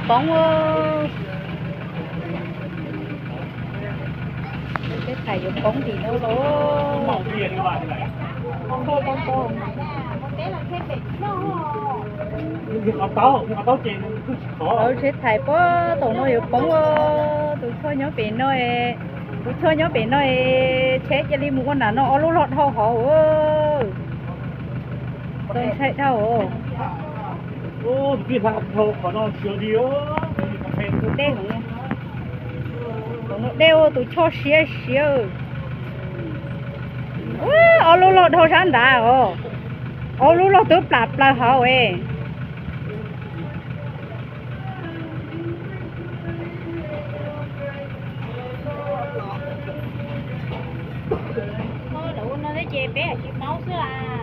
Poob, tsheb tais yuav poob tim no los. Tsheb tais puag tom no yuav poob, tus choj nyob pem no, tus choj nyob pem no, tsheb cia li mus ua nram no, ob lub log dhau hauv. Txaus ntshai dhau. Dej, dej tus choj siab siab. Ob lub log dhau sab nrad os, ob lub log twb plam plaws hauv es. Lawv ua no thiab ces peb tsis paub xwb las.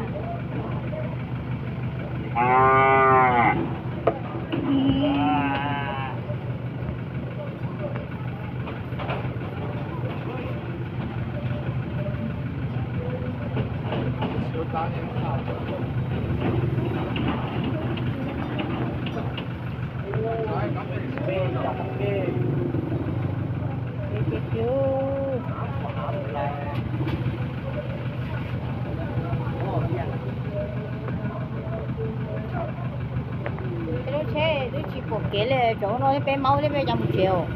Lub tsheb twb tsis pom kev li, tsam no peb maub thiab peb cov mus tsev os.